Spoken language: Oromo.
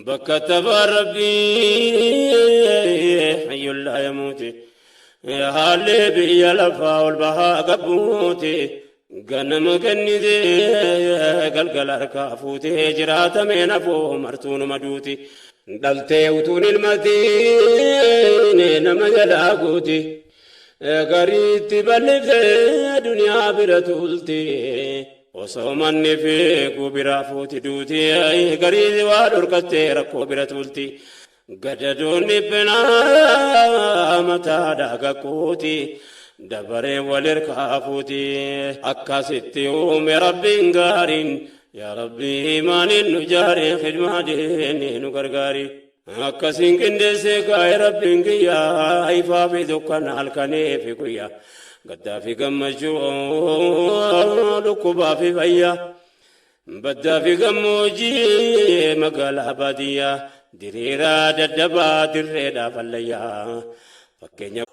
Bakka taphaa rabbii hayyuun laa yamuuti. Haalli biyya lafaa ol bahaa gabbuuti. Ganama kennitee galgala harkaa fuutee jiraatamee nafoo martuunuma duuti. Dhaltee utuun ilmatiin nama jalaa guuti. Gariitti bal'iftee duniyaa bira tuulti. Osoo manni fiiguu biraa fuuti duuti. Garii waa dhorkattee rakkoo bira tuulti. Gadadoon dhiphinaa mataadhaa gakkuuti. Dabaree wal hirkaa fuuti. Akkasitti uume rabbiin gaariin. Yaa Rabbii maaliin nu jaaree khidmaa deeni nu gargaari. Akkasiin qindeessee kaa'e rabbiin kiyyaa ifaa fi dukkana halkanii fi guyyaa. Gaddaa fi gammachuu dhukkubaa fi fayyaa. Baddaa fi gammoojjii magaalaa baadiyyaa. Diriiraa daddabaa dirreedhaa fallayyaa. Fakkeenya.